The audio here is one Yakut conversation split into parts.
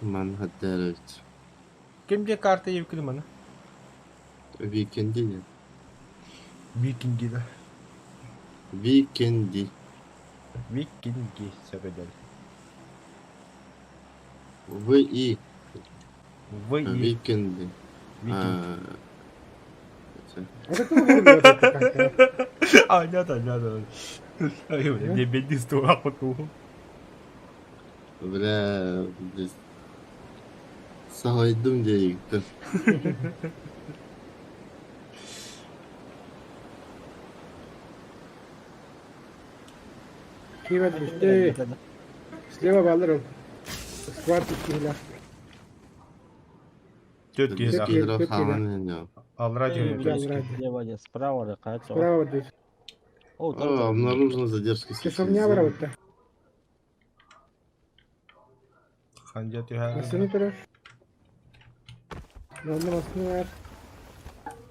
Манна хаддаарабыт. Ким диэн карта диэбиккин маны? Викинди диэн. Викинги да. Викинди. Викинги сөбөдөл. В И. В И. Викинди. Викинг. Это тоже было карта. А, нет, нет, нет. Не бедни стуаху. Бля, Саһайдым диэйиктэн. Киеве бүттэ. Слева баллар ол. Сквад киһилээх. Түөрт киһи Түөрт саха. киһи. Хааман Алра дьиэ. Слева, нет, справа, да, кажется. Справа десь. О, О, там, там. обнаружена задержка сети. Часовня барабытта. Ханжа түһэ. Массыына турар. Манна массыына бар.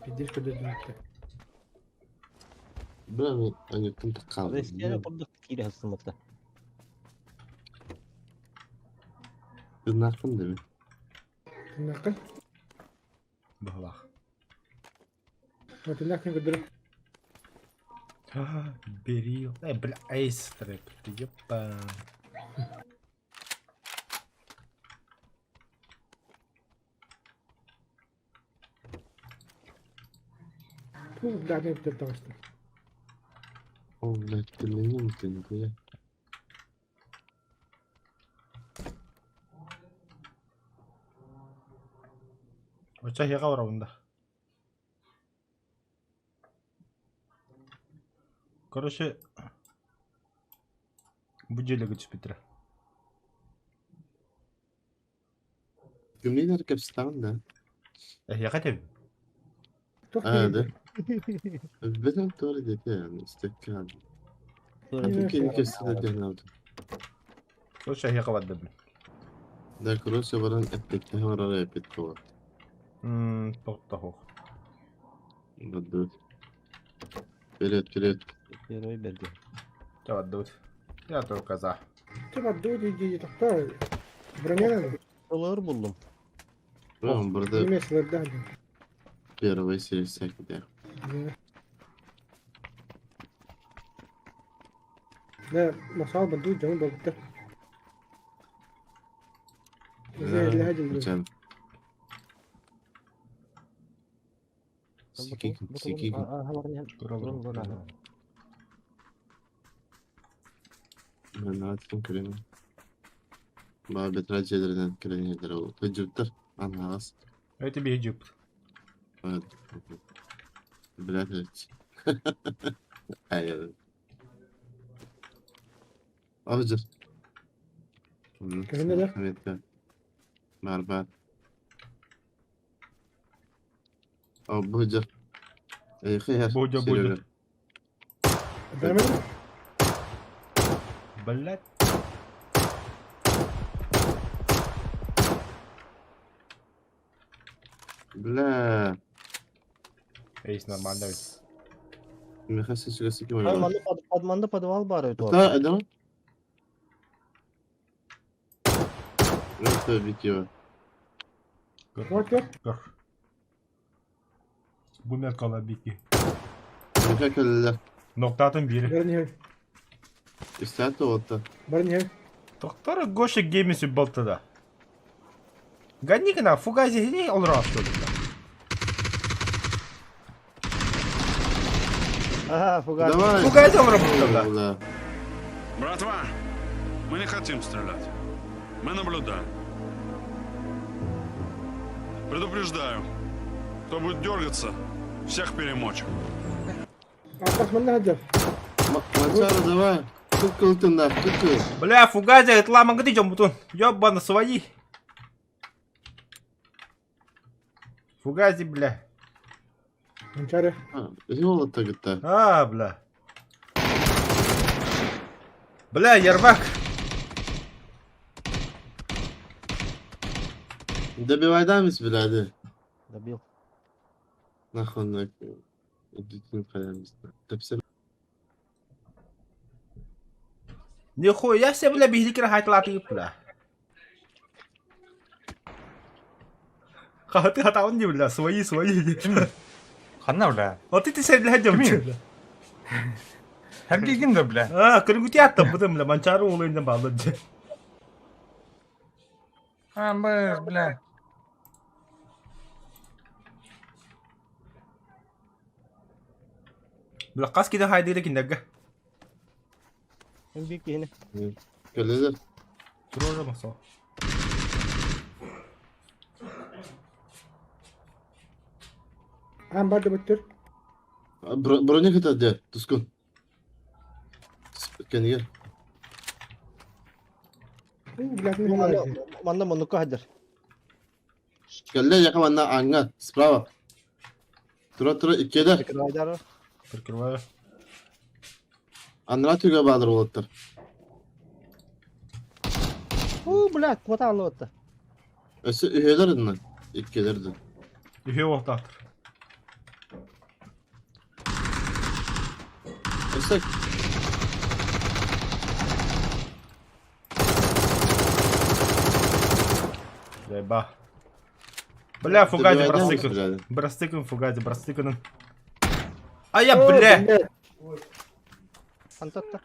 Пиздец көдөрдүбүттэр. Бля, они там такая. Россияны курдук киирэ сылдьыбыта. Тыннахпын да мин. Тыннаххын? Быһылаах. Тыннах ким көрдөрөр? Берил. Э, бля, эйс трэп. Епа. Туох даҕаны эбитэ таҕыста. О, блядь, ты меня не ты нихуя. Оча хига барабын да. Короче, бу дьиэлэгэ түспүттэрэ. Кимниин кэпсэтэҕин да? Эһиэхэ этэбин. Туох Аа, диэн да. Бэтэн туора диэтэ, истэккэ. Туора Кини кэпсэтэ диэн алдым. Короче, эһиэхэ бардым. Да, короче, баран эппиттэ барар эппит буолар. Мм, тохтоһуох. Бардыбыт. Вперед, вперед. Первый берди. Чэ бардыбыт. Я только за. Чэ бардыбыт дии тохтоо. Броня надо. Ылыр буллум. Прям burada Неме сылырдаах дии. первая серия всяких. Да, масал бардыбыт дьону болбуттар. Лэһэ дьылдым. Чан. Сикикин, сикикин. Наатын көрүн. Баа бетра дьиэлэринэн кэлэн иһэллэр ол. Тыдьыттар анаас. Это биһи дьыппыт. Блядь. Ай. Ажыр. Кэһинэ да? Бар бар. О, бу дьэ. Эй, хайар. Бу дьэ, бу дьэ. Барамын? Блядь. Бля. Эйс нормально ведь. Миха сесүгәсе кем Манна подманда подвал бар өтө. Да, да. Это видео. Көр. Вот көр. Көр. Бу мен кала бики. Миха кэллэ. Ноктатын бири. Баран иһэр. Истээт уотта. Баран иһэр. Токтор Гоша геймиси болтада. Гони-ка на, фугази не олорор что ли? Ага, фугас. Давай. Фугази олорор да. Бля. Братва, мы не хотим стрелять. Мы наблюдаем. Предупреждаю, кто будет дергаться, всех перемочим. Аппас манна сылдьар. Мачара, давай. Кукол ты нах, кукол. Бля, фугази, это лама гды бутун. Ёбана, свои. Фугази, бля. Манчары. Золото гыта. А, бля. Бля, Ермак. Добивай дамис, бля, Добил. Нахуй, нахуй. Идите Тепсе. Нихуя себе, бля, биһи кира хайтлаты, бля. Хаһыты хатаҕын дии бля, свои, свои диэн. Ханна бля? Вот ити сэрилэһэ Кимий? дьон. Сэргиигин да бля? А, көрүгүтэ аттаппытым бля, Манчаары уолу иннин бааллар дьэ. А, бля. Бля, хас киһи хайдыыра кинилэргэ? Мин биир киһини. Кэллилэр. Туруора махсоо. Аан бар да бөттөр. Броня кытар дьэ, тускун. Кэнигэр. Манна, манна муннукка сылдьар. Кэллэ яка манна ааҥҥа, справа. Тура тура иккиэдэр. Прикрывайдар. Прикрываю. Анараа түгэ баалар уолаттар. Уу, блядь, куота аллыбытта. Өссө үһүөлэр инна. Иккиэлэр да. Үһүө уолтаахтар. Өссө Ба. Бля, фугази Добивай, да, брастыкын. стреляли? Брастыкын, фугази, брастыкын. А я, бля! Хантатта.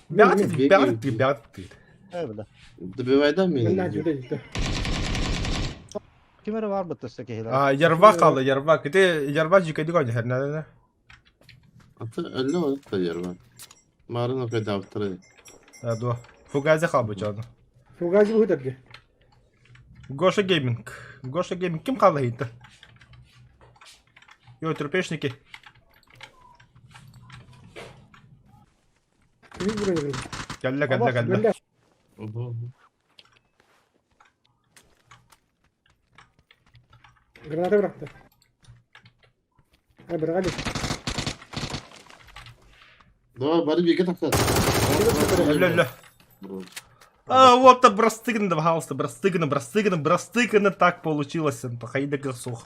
Бягат, Бегай. бягат, бягат. Ээ, бля. Добивай да Манна мени. дьүдэ дьүдэ. Ким эрэ баар быттыста киһилэр. А, ярва қалды, ярва. Кете ярва жүйкеде ғой, хернәдә. Аты әллә ол та ярва. Марын окайдаптыры. Да, до. Фугази қалды чаны. Фугази быһытар дии. Гоша Гейминг. Гоша Гейминг ким қалды хейті? Йо, трупешники. Кими броня Кәллә, кәллә, кәллә. Граната. Граната бырахта. Ай, быраҕа Давай, бары биге тахсар. Әллә, әллә. А, вот то брастыгны, пожалуйста, брастыгны, брастыгны, брастыгны, так получилось. Пахайда сух.